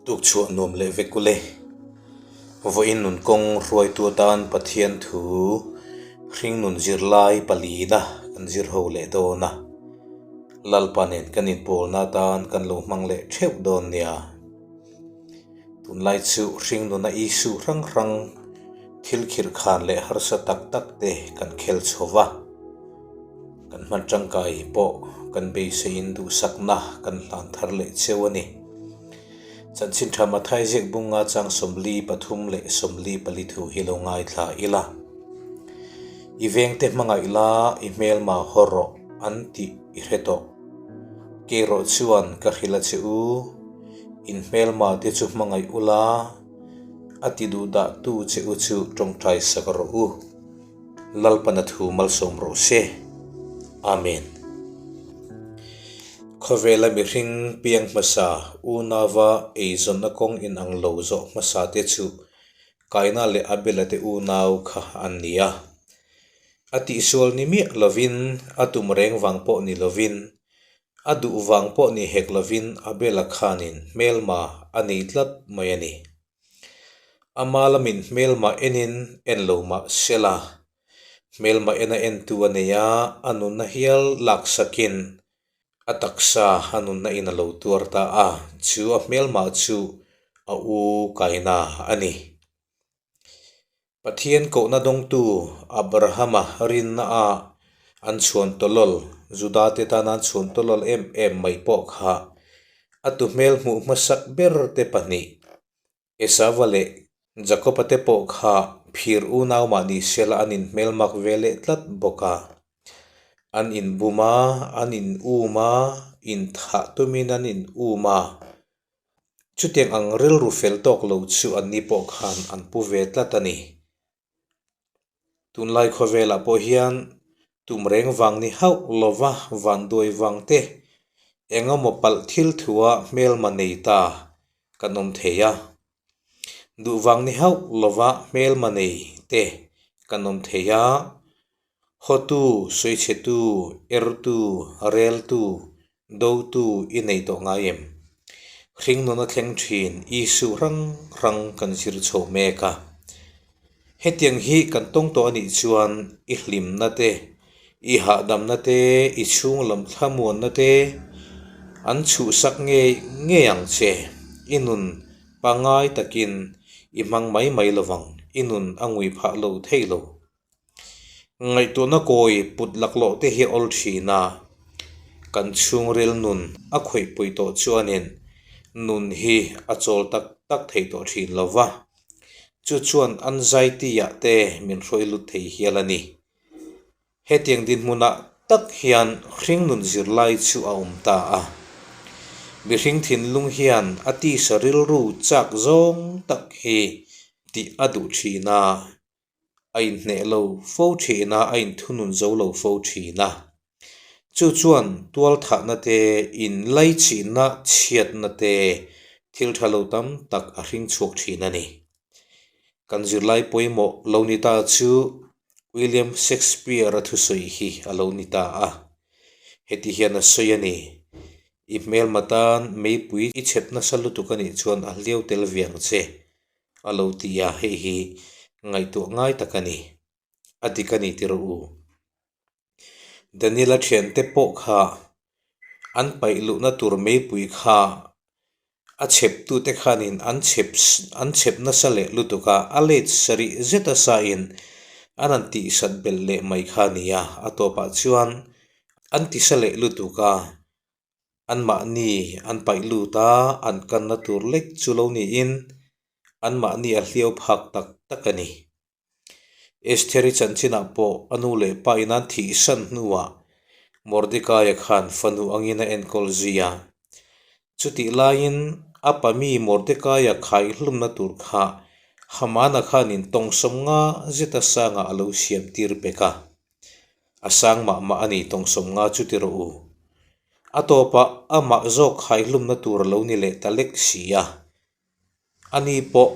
Tukchhuah nuam leh vek ule. Vawiin nun kawng hruaitu atan Pathian thu hringnun zirlai palina kan zir ho leh dawn a. Lalpa nen kan inpawlna atan kan lo hmang leh theuh dawn nia. Tunlai chu hringnuna Isu hrang hrang thil khirh khan leh harsa tak tak te kan khel chho va. Kan hman tangkai pawh kan beiseiin duhsakna kan hlan thar leh cheu a ni. Chanchin tha Mathai ziak bunga chang 43 leh 44 thu hi lo ngaithla ila. I vengte hmangaih la, i hmelma haw rawh an tih i hre tawh. Keirawh chuan ka hrilh a che u, in hmelma te chu hmangaih ula, a ti duh dah tu che u chu tawngtai sak rawh u. Lalpana thu malsawm rawh se. Amen. Khawvela mihring piang hmasa unauva eizawnna kawng inang lo zawh hmasa te chu Kaina leh Abela te unau kha an ni a. A tihsual ni miah lovin, a tum reng vang pawh ni lovin, a duh vang pawh ni hek lovin Abela khanin hmelma a nei tlat mai a ni. Ama lamin hmelma enin en lo mah sela, hmelma ena entu a nei a, a nunna hial laksakin a taksa a nunna in a lo tuar ta a, chu a hmelma chu a u kaina a ni. Pathian kohna dawngtu Abrahama rinna a an chhuan tawlawl, Juda te tana an chhuan tawlawl em em mai pawh kha a tu hmel hmuh hmasak ber te pahnih Esava leh Jakoba te pawh kha phir unau mah ni sela an inhmel mak ve leh tlat bawk a. An inbum a, an in um a, inthah tumin an in um a. Chutiang ang rilru fel tawk lo chu anni pawh khan an pu ve tlat a ni. Tunlai khawvelah pawh hian tum reng vang ni hauh lova vanduai vang te eng emaw palh thil thua hmelma nei ta kan awm thei a. Duh vang ni hauh lova hmelma nei te kan awm thei a. Hawtu, sawichhetu, ertu, reltu, dotu i nei tawh ngai em? Hringnun a thleng thin Isu hrang hrang kan zir chho mek a. Hetiang hi kan tawng tawh a nih chuan i hlimna te, i hahdamna te, i chhung lam thlamuanna te an chhuhsak ngei ngei ang che. I nun pangngai takin i hmang mai mai lovang, i nun a ngui phah lo thei lo. Ngaihtuahna kawi put laklawh te hi awl thin a, kan chhungril nun a khawih pui tawh chuanin nun hi a chawl tak tak thei tawh thin lo va, chu chuan anxiety ah te min hruai lut thei hial a ni. Hetiang dinhmunah tak hian hringnun zirlai chu a awm ta a, mihring thinlung hian a tisa rilru chak zawng tak hi tih a duh thin a. A inhneh lo fo thin a, a inthunun zo lo fo thin a. Chu chuan tualthahna te, inlaichihna chhiatna te, thil tha lo tam tak a hring chhuak thin a ni. Kan zirlai pawimawh lo ni ta chu William Shakespeare-a thusawi hi a lo ni ta a. Heti hian a sawi a ni, I hmelma tan meipui i chhep nasa lutuk a nih chuan a hliau tel viang che. A lo ti a, hei hi ngaihtuah ngai tak a ni. A dik a ni ti rawh u. Daniel-a thiante pawh kha an paih luhna tur meipui kha a chheptute khanin an chhep an chhep nasa leh lutuk a, a let sarih zet a sain an han tihsat belh leh mai kha a ni a, a tawpah chuan an tisa leh lutuk a. Anmahni an paih lut a, an kanna tur lek chu lo niin anmahni a hliau phak tak tak a ni. Estheri chanchinah pawh a nu leh pa in an thihsan hnuah Mordekaia khan fanu angin a enkawl zui a. Chutih laiin a pa mi Mordekaia khaihlumna tur kha Hamana khanin tawngsawm nga zeta sangah a lo siam tir pek a. A sang mah mah a ni tawngsawm nga chu ti rawh u. A tawpah amah zawk khaihlumna tur a lo ni leh ta lek si a. Ani pawh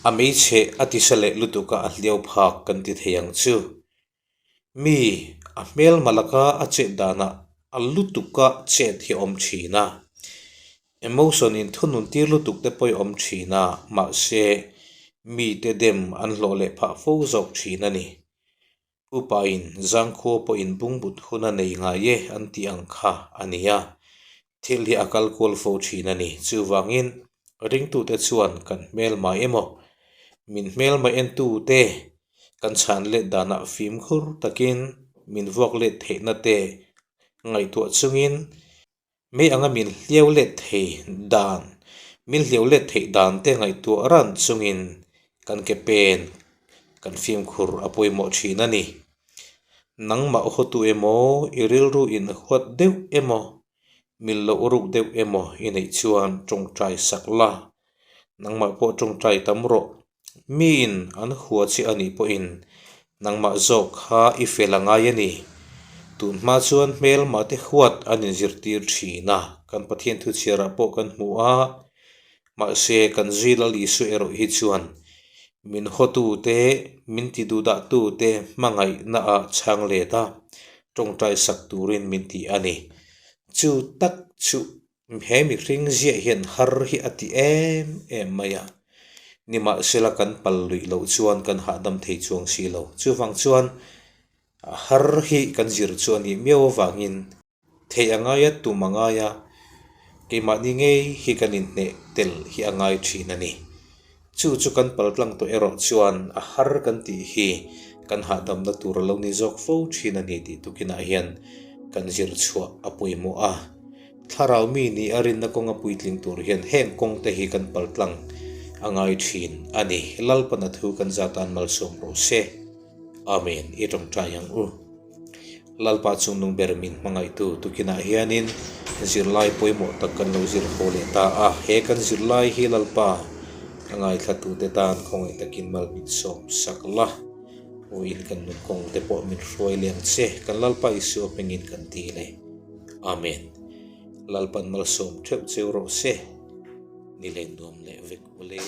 a hmeichhe a tisa leh lutuk a a hliau phak kan ti thei ang chu. Mi a hmelma laka a chet danah a lutuka chet hi a awm thin a. Emotion in thunun tir lutuk te pawh i awm thin a, mahse mite dem an hlawh leh phah fo zawk thin a ni. Upain zangkhua pawhin bungbut hun a nei ngai e an tih ang kha a ni a, thil hi a kal kual fo thin a ni. Chuvangin ringtute chuan kan hmelma emaw, min hmelma entute kan chhan let danah fimkhur takin min vuak let theihna te ngaihtuah chungin Mei anga min hliau let thei dan, min hliau let theih dan te ngaihtuah ran chungin kan ke pen kan fimkhur a pawimawh thin a ni. Nangmah hawtu emaw, i rilru in huat deuh emaw, mil loh ruk deuh emaw i neih chuan tawngtai sak la, nangmah pawh tawngtai tam rawh. Miin an hua che a nih pawhin nangmah zawk kha i fel a ngai a ni. Tun hma chuan hmelmah te huat an inzirtir thin a, kan Pathian thu chhiarah pawh kan hmu a, mahse kan zui Lal Isua erawh hi chuan min hawtute, min ti duhdahtute hmangaihnaah chhang let a, tawngtai sak turin min ti a ni. Chu tak chu He mihring ziah hian har hi a ti em em mai a, nimahsela kan pal luih loh chuan kan hahdam thei chuang si lo. Chuvang chuan har hi kan zir chu a nih miau avangin theih a ngai a, tum a ngai a, keimahni ngei hi kan inhneh tel hi a ngai thin a ni. Chu chu kan pal tlang tawh erawh chuan a har kan tih hi kan hahdamna tur a lo ni zawk fo thin a ni tih tukinah hian kan zir chhuah a pawimawh a. Thlarau mi nih a rinna kawnga puitling tur hian heng kawng te hi kan pal tlang a ngai thin a ni. Lalpana thu kan zatan malsawm rawh se. Amen. I tawngtai ang u. Lalpa chungnung ber min hmangaihtu tukinah hianin zirlai pawimawh tak kan lo zir haw leh ta a, he kan zirlai hi Lalpa a ngaithlatute tan khawngaih takin mal min sawm sak la, vawiin kan nun kawng te pawh min hruai leng che, kan Lalpa Isua hmingin kan ti le. Amen. Lalpan malsawm theuh cheu rawh se, ni leng nuam leh vek ule.